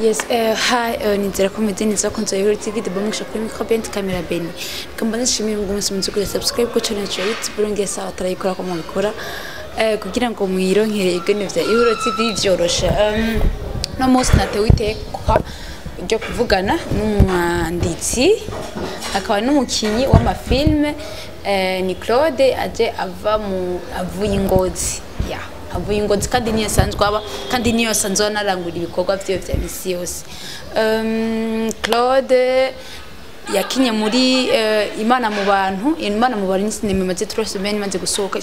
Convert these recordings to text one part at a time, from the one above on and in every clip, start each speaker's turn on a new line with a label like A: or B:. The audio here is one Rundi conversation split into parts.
A: Yes, hi, nizera ko meze neza ko nzoye TV de bomwisha kuri micro bent camera Beni. Kamba nshimira ngo umunsi munsi kuri subscribe ko channel yacu ya YouTube urongeye sawa atarayikora ko mubikora. Kugira ngo mwironkere ibintu vya Ihuro TV vyoroshe. No munsi natewe iteka ryo kuvugana n'umwanditsi akaba n'umukinyi w'amafilme, ni Claude aje ava mu avuye Ingozi. Yeah. Avuye Ingozi kandi niyo asanzwe aba, kandi niyo asanzwe anarangura ibikorwa vyiwe vya misi yose. Claude yakinye muri Imana mu bantu. Imana mu bantu ni sinema imaze 3 semaines imaze gusohoka,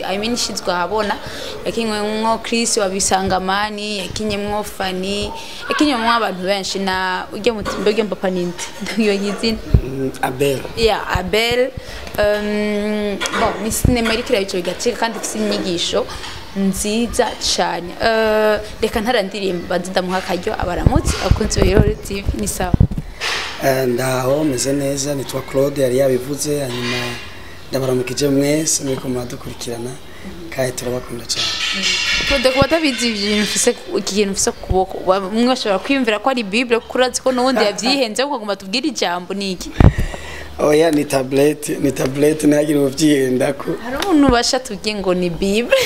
A: I mean ishizwe ahabona. Yakinyemwo Chris wabisangamani, yakinyemwo Fanny, yakinyemwo abantu benshi na ujya mutimbe ujya papa ninde ndagiye izina.
B: Abel.
A: Yeah, Abel. Bon, ni sinema iriko irabica bigacika kandi ifise inyigisho nziza cane. Reka ntarandirimba, banze ndamuha akaryo abaramutse abakunzi ba Ihuro TV. Ni sawa?
B: Ndaho meze neza, nitwa Claude yari yabivuze, hanyuma ndabaramukije mwese muriko muradukurikirana kandi turabakunda cyane.
A: Claude, kuba atabizi ibintu mfise, iki kintu mfise ku kuboko, bamwe bashobora kwiyumvira ko ari Bible, kuko urazi ko n'ubundi yavyihenze, ukaguma tubwire ijambo ni iki?
B: Oya, ni tablette, ni tablette, ntihagire uwuvyihendako.
A: Hari umuntu ubasha tubwiye ngo ni Bible,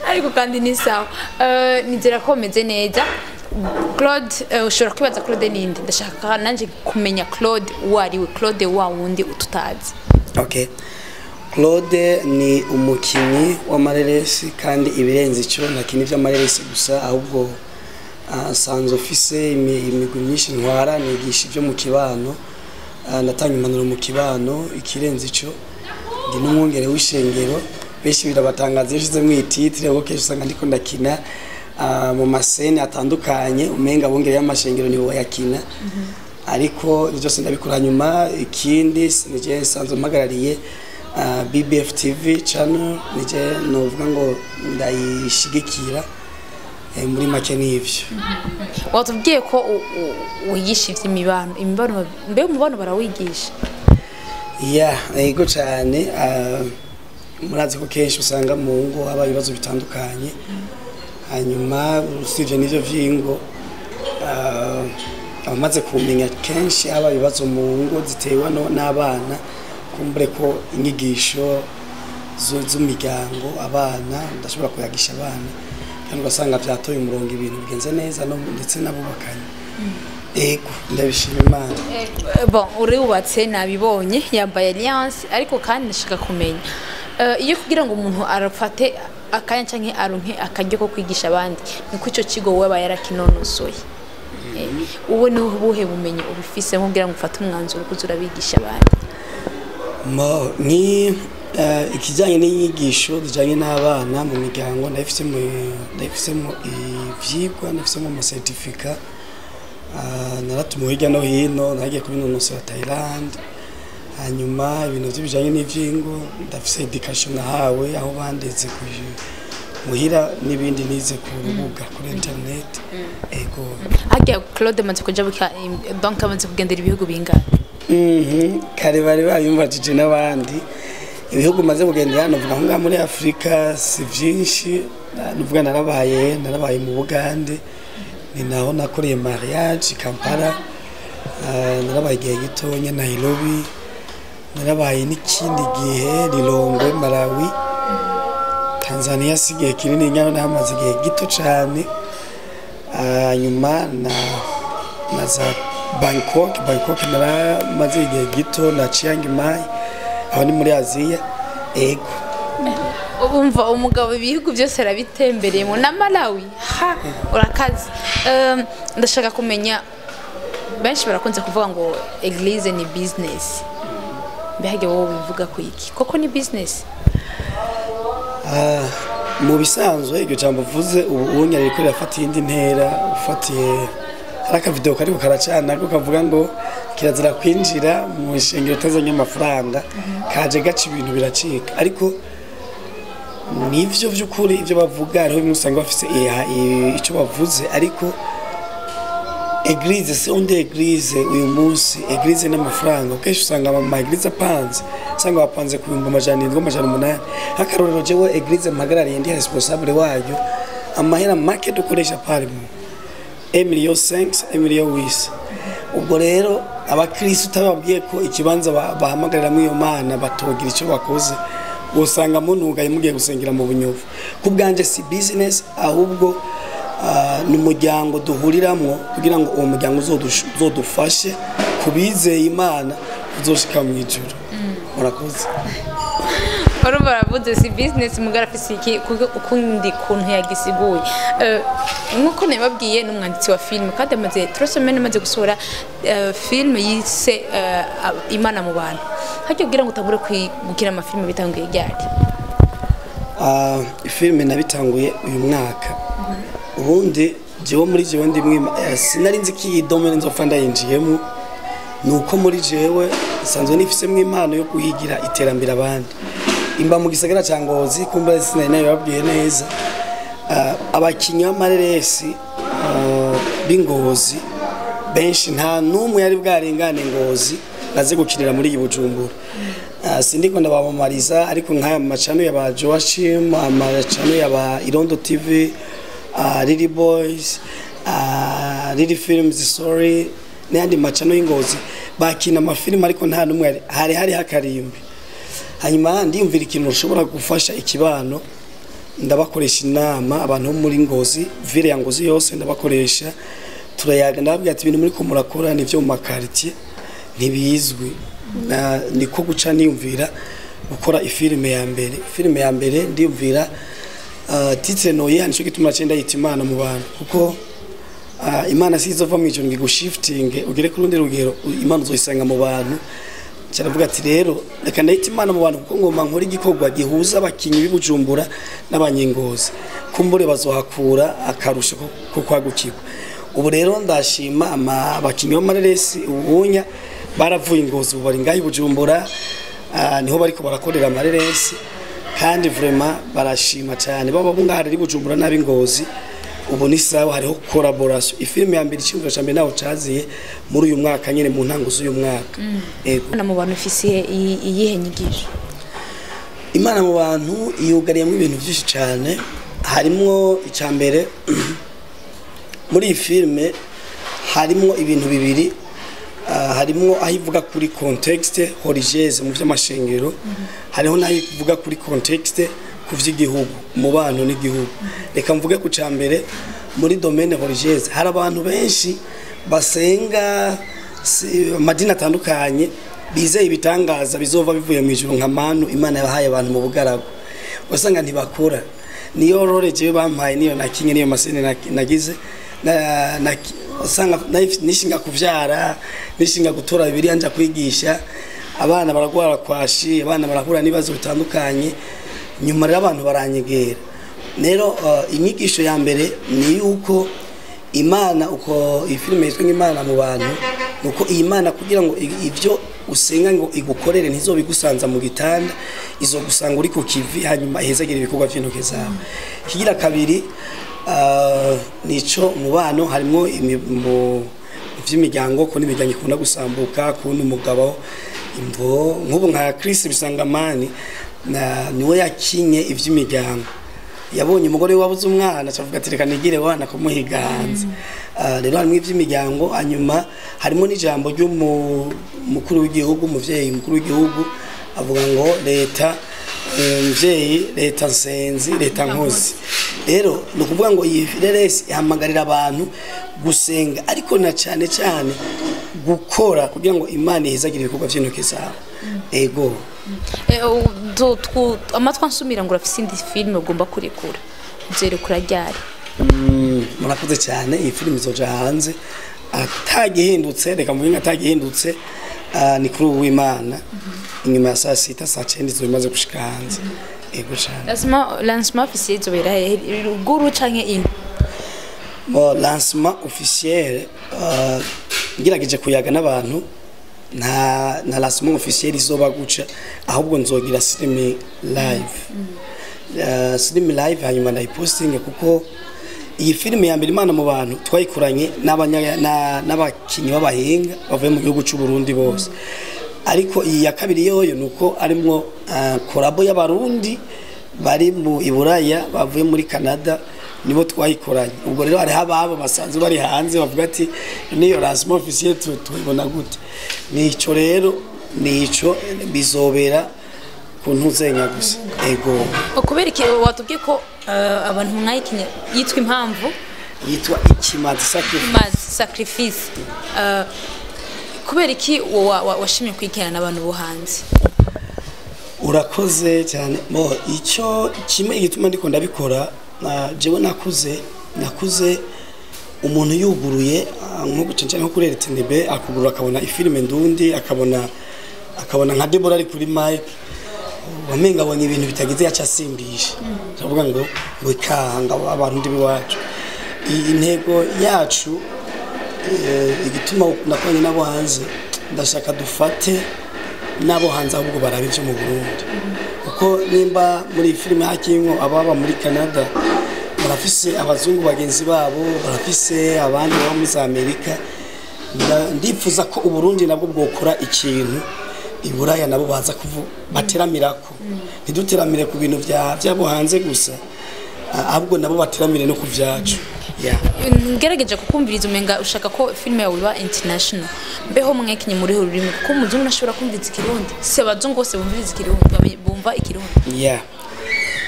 A: ariko kandi ni sawa. Nizera ko meze neza. Claude, ushobora kwibaza Claude ninde. Ndashaka nanje kumenya Claude uwo ari we, Claude wa wundi ututazi.
B: Okay, Claude ni umukinyi w'amareresi, kandi ibirenze ico ntakina ivy'amareresi gusa, ahubwo nsanzwe ufise imigwi myinshi ntwara, nigisha ivyo mu kibano, ndatanga impanuro mu kibano. Ikirenze ico ndi n'umwungere w'ishengero. Benshi birabatangaza iyo nshizemwo iyi titre, kuko kenshi usanga ndiko ndakina mu ma scènes atandukanye, umenga abungere y'amashengero nibo bayakina, ariko ivyo byose ndabikora. Hanyuma ikindi nije nsanzwe mpagarariye BBF TV channel, nije novuga ngo ndayishigikira. Muri make nivyo.
A: Watubwiye ko wigisha ivy'imibano. Imibano, mbe umubano barawigisha?
B: Ya, yego cyane. Murazi ko kenshi usanga mu ngo haba ibibazo bitandukanye, hanyuma usibye n'ivyo vy'ingo, abamaze kumenya kenshi haba ibibazo mu ngo zitewe n'abana, kumbure ko inyigisho z'umiryango, abana, ndashobora kuyagisha abana kandi ugasanga vyatoye umurongo, ibintu bigenze neza no ndetse n'abubakanye. Ego, ndabishima Imana.
A: Bon, urubatse nabibonye, yambaye alliance, ariko kandi ndashaka kumenya, iyo kugira ngo umuntu arafate akanya canke aronke akaryo ko kwigisha abandi, niko ico kigo wewe aba yarakinonosoye. Ubu ni ubuhe bumenyi ubifisemo kugira ngo ufate umwanzuro kuza urabigisha abandi?
B: Mo, ni ikijyanye n'inyigisho zijyanye n'abana mu miryango, ndabifisemo ivyigwa, ndabifisemo ama certificats. Naratumiwe hirya no hino, nagiye kubinonosora Thailand. Hanyuma ibintu bijyanye n'ivyingo, ndafise education nahawe aho bandeze ku muhira n'ibindi nize ku rubuga kuri internet, ego.
A: Harya Claude amaze kuja buka, donc amaze kugendera ibihugu bingana?
B: Kare bari bayumvajije n'abandi. Ibihugu maze kugendera hano, vuga ngaha muri Afrika, si vyinshi. Nuvuga narabaye mu Bugande, ni naho nakoreye mariage Kampala. Narabaye igihe gitonya Nairobi, narabaye n'ikindi gihe Lilongwe, Malawi. Tanzania si igihe kinini nyaho, nahamaze igihe gito cane. Nyuma na za Bangkok, Bangkok naramaze igihe gito, na Chiang Mai, aho ni muri Aziya, ego.
A: Ubumva umugabo ibihugu byose arabitembereyemo na Malawi, ha urakaze. Ndashaka kumenya, benshi barakunze kuvuga ngo église ni business. Mbega wowe bivuga ku iki? Koko ni business?
B: Ah, mu bisanzwe iryo jambo uvuze ubu unya ririko rirafata iyindi ntera. Ufatiye hari akavideo kariko karacana ko kavuga ngo kirazira kwinjira mu ishengero utazanye amafaranga, kaje gaca ibintu biracika, ariko nivyo vy'ukuri ivyo bavuga, hariho bimwe usanga bafise ico bavuze, ariko église si undi église uyu munsi, église n'amafaranga. Kenshi usanga ama églises apanze, usanga bapanze ku 700,000, 800. Nk'akarorero, jewe église mpagarariye, ndi responsable wayo, amahera make dukoresha par mois. 1 million 5, 1 million 8. Ubwo rero abakristo utababwiye ko ikibanza bahamagariramwo iyo Mana batogira icyo bakoze, usanga munugaye mugiye gusengera mu bunyovu. Ku bwanje si business, ahubwo ni umuryango duhuriramwo kugira ngo uwo muryango uzodufashe kubizeye Imana uzoshika mu ijuru. Murakoze.
A: Urumva baravuze si business, mugara afise iki ukundi kuntu yagisiguye. Nkuko nababwiye, n'umwanditsi wa film, kandi amaze 3 semaines amaze gusohora film yise Imana mu bantu. Haryo kugira ngo utangure gukina amafilme bitanguye ryari?
B: Filime nabitanguye uyu mwaka. Ubundi jewe muri jewe ndimwe sinari nzi ko iyi domaine nzopfa ndayinjiyemo. Nuko muri jewe nsanzwe nifisemo impano yo guhigira iterambere abandi. Imba mu gisagara ca Ngozi, kumba sinari nabibabwiye neza. Abakinyi b'amareresi b'Ingozi benshi, nta n'umwe yari bwarengane Ngozi naze gukinira muri iyi Bujumbura. Sindiko ndabamamariza, ariko nk'aya macano y'aba Joachim, amacano y'aba Irondo TV, Lily Boys, Lily Films, sorry, n'ayandi macano y'Ingozi bakina amafilime, ariko nta n'umwe hari hakarimbi. Hanyuma ndiyumvira ikintu ushobora gufasha ikibano, ndabakoresha inama abantu bo muri Ngozi, ville ya Ngozi yose ndabakoresha, turayaga, ndababwira ati ibintu muri ko murakora nivyo mu makaritiye ntibizwi. Niko guca niyumvira gukora ifilime ya mbere. Filime ya mbere ndiyumvira titre noye, nico gituma naciye ndayita Imana mu bantu, kuko Imana si izova mu ijuru ngo igushiftinge ugere ku rundi rugero. Imana uzoyisanga mu bantu. Cyaravuga ati rero reka ndahita Imana mu bantu, kuko ngomba nkora igikorwa gihuza abakinyi b'Ibujumbura n'Abanyengozi, kumbure bazohakura akarusho ko kwagukirwa. Ubu rero ndashima abakinyi b'amareresi ubunya baravuye Ingozi, ubu bari ngaho i Bujumbura, niho bariko barakorera amareresi, kandi vraiment barashima cyane, baba bo ngaha rero i Bujumbura n'ab'Ingozi. Ubu ni sawa, hariho collaboration. Ifilime ya mbere, iciyumviro ca mbere naho caziye muri uyu mwaka nyene, mu ntango z'uyu mwaka. Ego.
A: Imana mu bantu ifise iyihe nyigisho?
B: Imana mu bantu yugariyemo ibintu byinshi cyane. Harimwo icya mbere, muri iyi filime harimwo ibintu bibiri. Harimwo aho ivuga kuri contexte religieuse mu by'amashengero, hariho n'aho ivuga kuri contexte ku vy'igihugu, umubano n'igihugu. Reka mvuge ku ca mbere, muri domaine religieuse hari abantu benshi basenga amadini atandukanye, bizeye ibitangaza bizova bivuye mu ijuru nka manu Imana yabahaye abantu mu bugaragu, ugasanga ntibakora. Niyo role jewe bampaye, niyo nakinye, niyo masene nagize usanga nishinga kuvyara, nishinga gutora Bibiliya nja kwigisha abana, baragwara kwashi, abana barahura n'ibibazo bitandukanye. Nyuma rero abantu baranyegera. Rero inyigisho ya mbere ni yuko Imana, uko iyi filime yitwa nk'Imana mu bantu, nuko iyi Mana kugira ngo ivyo usenga ngo igukorere, ntizobigusanza mu gitanda, izogusanga uri ku kivi, hanyuma ihezagire ibikorwa vy'intoke zawe. Kigira kabiri, nico umubano, harimwo mu vy'imiryango, ko n'imiryango ikunda gusambuka, kubona umugabo imvo nk'ubu nka Chris Bisangamani na niwe yakinye ivy'imiryango, yabonye umugore we wabuze umwana, acavuga ati reka nigire wana kumuhiganza. Rero harimo ivy'imiryango, hanyuma harimo n'ijambo ry'umukuru w'igihugu, umuvyeyi mukuru w'igihugu avuga ngo leta muvyeyi, leta nsenzi, leta nkozi. Rero ni ukuvuga ngo iyi reresi ihamagarira abantu gusenga, ariko na cyane cyane gukora kugira ngo Imana ihezagire ibikorwa vy'intoke zawe. Ego.
A: Amatwi ansumira ngo urafise indi filime ugomba kurekura, uzerekura ryari?
B: Murakoze cyane. Iyi filime izoja hanze atagihindutse, reka mvuge atagihindutse, ni kuri ubu w'Imana inyuma ya saa 6, saa 9 izoba imaze gushika hanze. Ego cyane.
A: Lancement officiel izobera hehe, ruguru canke ino?
B: Bon, lancement officiel, ngerageje kuyaga n'abantu, nta lancement officiel izoba guca, ahubwo nzogira stream live, stream live, hanyuma ndayipostinge, kuko iyi filime ya mbere Imana mu bantu twayikoranye n'abakinyi b'abahinga bavuye mu gihugu cy'u Burundi bose, ariko iyi ya kabiri yoyo nuko arimwo collabo y'Abarundi bari mu Iburaya, bavuye muri Canada. Nibo twayikoranye. Ubwo rero hariho ababo basanzwe bari hanze bavuga ati: "Niyo lancement officiel tubibona gute?" Nico rero, nico bizobera ku ntuzenya gusa, ego.
A: Kubera iki watubwiye ko abantu mwayikinye yitwa Impamvu?
B: Yitwa Ikimazi Sacrifice.
A: Ikimazi Sacrifice. Kubera iki washimye kwigana n'abantu bo hanze?
B: Urakoze cyane. Bo icyo kimwe igituma ndiko ndabikora, jewe nakuze umuntu yuguruye, nko gucenca nko kuri RTNB, akugurura akabona ifilime ndundi, akabona nka Deborah ari kuri mic, wamenga abonye ibintu bitagize yaca asimbisha, ndavuga ngo ikanga abantu biwacu. Intego yacu, igituma nakoranye nabo hanze, ndashaka dufate n'abo hanze ahubwo barabe ibyo mu Burundi, kuko nimba muri iyi filime hakimwo ababa muri Canada, barafise abazungu bagenzi babo, barafise abandi baba muri za Amerika. Ndipfuza ko Uburundi nabwo bwokora ikintu Iburaya nabo baza kuvu bateramirako. Ntiduteramire ku bintu bya byabo hanze gusa, ahubwo nabo bateramire no ku vyacu, yeah.
A: Ngerageje kukumviriza, umenga ushaka ko filime yawe iba international. Mbeho mwakinye muri rurimi, kuko umuzungu ntashobora kumviriza Ikirundi, si abazungu bose bumviriza Ikirundi, bumva Ikirundi.
B: Yeah.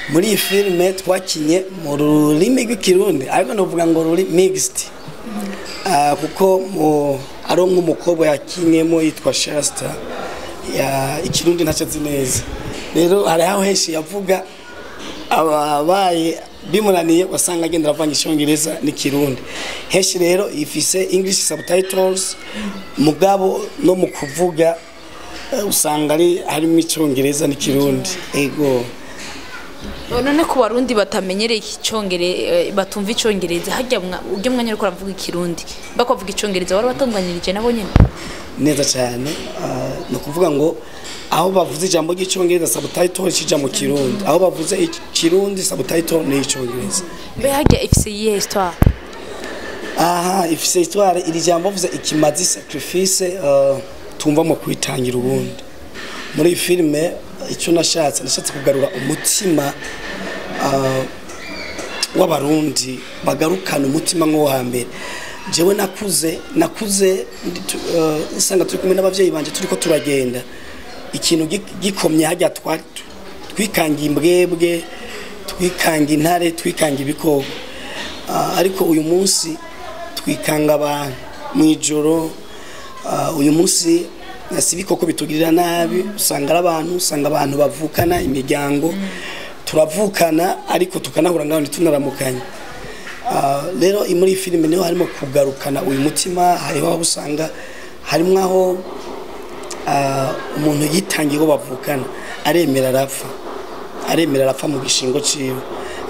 B: Muri iyi filime twakinye mu rurimi rw'Ikirundi, ariko novuga ngo ruri mixed. Kuko mu ari nk'umukobwa yakinyemo yitwa Shasta, ya Ikirundi ntacyo azi neza. Rero hari aho henshi yavuga ababaye bimunaniye, wasanga agenda aravanga Icyongereza n'Ikirundi henshi. Rero ifise English subtitles, mugabo no mu kuvuga usanga ari harimo Icyongereza n'Ikirundi, ego.
A: None ku Barundi batamenyereye icyongere, batumva Icyongereza, harya ujya mwanya uriko uravuga Ikirundi bakavuga Icyongereza, wari watunganirije nabo nyene?
B: Neza cyane. Ni ukuvuga ngo aho bavuze ijambo ry'Icyongereza, subtitle kija mu Kirundi, aho bavuze Ikirundi, subtitle ni Icyongereza.
A: Mbe harya ifise iyihe histoire?
B: Aha ifise histoire, iri jambo bavuze Ikimazi Sacrifice, tumva mu kwitangira ubundi. Muri iyi filime icyo nashatse kugarura umutima w'Abarundi, bagarukana umutima nk'uwo hambere. Jewe nakuze nsanga turi kumwe n'abavyeyi banje, turiko turagenda, ikintu gikomye hajya twikanga imbwebwe, twikanga intare, twikanga ibikoko. Ariko uyu munsi twikanga abantu mw'ijoro. Uyu munsi si ibikoko bitugirira nabi, usanga ari abantu, usanga abantu bavukana, imiryango turavukana, ariko tukanahura ngaho ntitunaramukanye. Rero muri iyi filime niho harimo kugarukana uyu mutima. Hariho aho usanga harimo aho umuntu yitangiye uwo bavukana, aremera arapfa, aremera arapfa mu gishingo ciwe.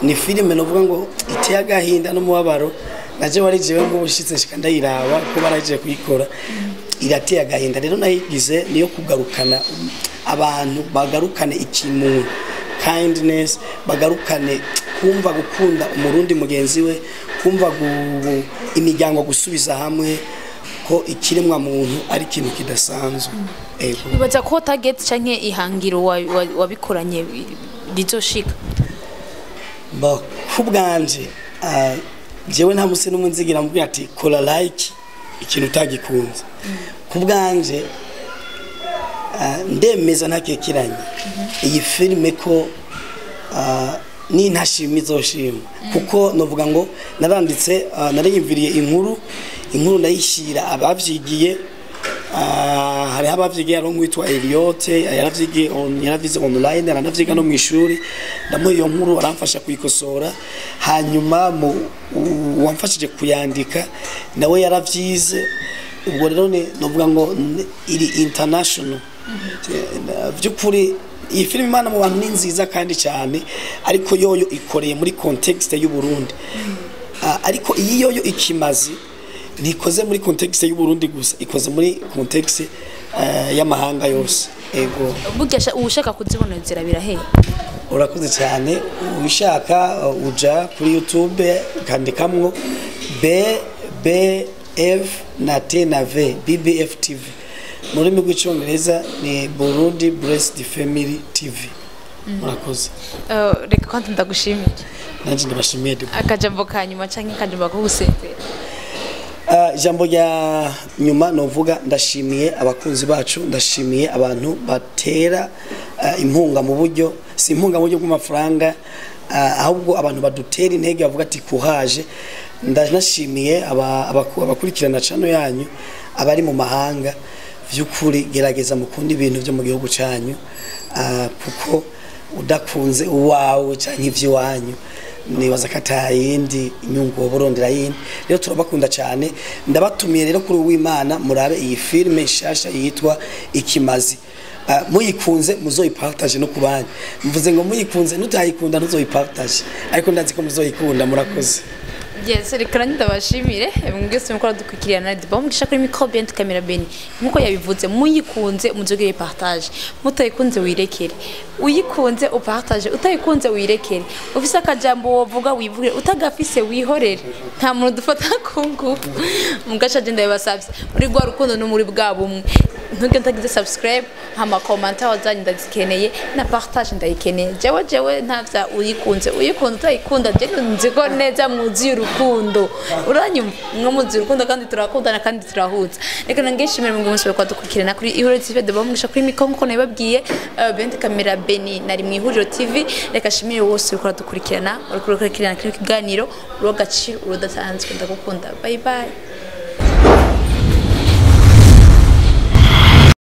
B: Ni filime novuga ngo iteye agahinda n'umubabaro. Naje wari jewe ngo ubushitse nshika ndayiraba ko baraje kuyikora, irateye agahinda. Rero nayigize niyo kugarukana abantu, bagarukane ikimuntu, kindness, bagarukane kumva gukunda Umurundi mugenzi we, kumva imiryango gusubiza hamwe, ko ikiremwa muntu ari ikintu kidasanzwe. Ego.
A: Bibaza ko target canke ihangiro wabikoranye rizoshika?
B: Ba kubwanje, jewe nta musi n'umwe nzigira mubwira ati: "Kora like ikintu utagikunze." Kubwanje, ndemeza ntakekeranye iyi filime ko nintashima izoshima, kuko novuga ngo naranditse, nariyumviriye inkuru, ndayishyira abavyigiye. Hariho abavyigiye, hariho nk'uwitwa Eliot yaravyigiye yaravyize online, aranavyiga no mu ishuri. Ndamuha iyo nkuru, aramfasha kuyikosora. Hanyuma mu uwamfashije kuyandika nawe yaravyize. Ubwo rero novuga ngo iri international. By'ukuri iyi filime Imana mu bantu ni nziza kandi cyane, ariko yoyo ikoreye muri contexte y'u Burundi. Ariko iyi yoyo Ikimazi ntikoze muri contexte y'u Burundi gusa, ikoze muri contexte y'amahanga yose, ego.
A: Burya ushaka kuzibona zirabira he?
B: Urakoze cyane. Ubishaka uja kuri YouTube ukandikamwo B B F na T na V, BBF TV. Mu rurimi rw'Icyongereza ni Burundi Blessed Family TV. Murakoze.
A: Reka kandi ndagushimire.
B: Nanje ndabashimiye Debo.
A: Akajambo ka nyuma canke akajambo ko gusezera?
B: Ijambo rya nyuma novuga, ndashimiye abakunzi bacu, ndashimiye abantu batera inkunga mu buryo, si inkunga mu buryo bw'amafaranga, ahubwo abantu badutera intege bavuga ati kuhaje. Ndanashimiye abakurikirana channel yanyu abari mu mahanga. Vy'ukuri gerageza mukunde ibintu byo mu gihugu canyu, kuko udakunze uwawe canke ivy'iwanyu nibaza ko atayindi inyungu woba urondera yindi. Rero turabakunda cyane, ndabatumiye rero kuri uwimana murabe iyi filime nshasha yitwa Ikimazi. Muyikunze muzoyipartage no ku bandi. Mvuze ngo muyikunze, nutayikunda ntuzoyipartage, ariko ndazi ko muzoyikunda. Murakoze.
A: Yes, reka ndabashimire mwese mukora dukurikirana. Debo Mugisha kuri micro, bien camera Beni. Nkuko yabivuze, muyikunze muzogere partage, mutayikunze wirekere, uyikunze upartage, utayikunze wirekere. Ufise akajambo wovuga wivugire, utagafise wihorere, nta muntu dufata ku ngufu. Mugasha je ndabasavye muri rwa rukundo no muri bwa bumwe, ntuge ntagize subscribe, hama commentaire zanyu ndazikeneye na partage ndayikeneye. Jewe ntavya uyikunze uyikunze utayikunda, je nzi ko neza mwuzuye urukundo, uranyumva mwo muzuye urukundo, kandi turakundana kandi turahuza. Reka nangishimire mu munsi kwa dukurikirana kuri Ihuriro TV. Debo Mugisha kuri micro nkuko nabibabwiye, behind camera Beni, nari mu Ihuriro TV. Reka shimire wose uriko uradukurikirana, uriko urakurikirana kino kiganiro, uri agaciro, uri udasanzwe, ndagukunda. Bye bye.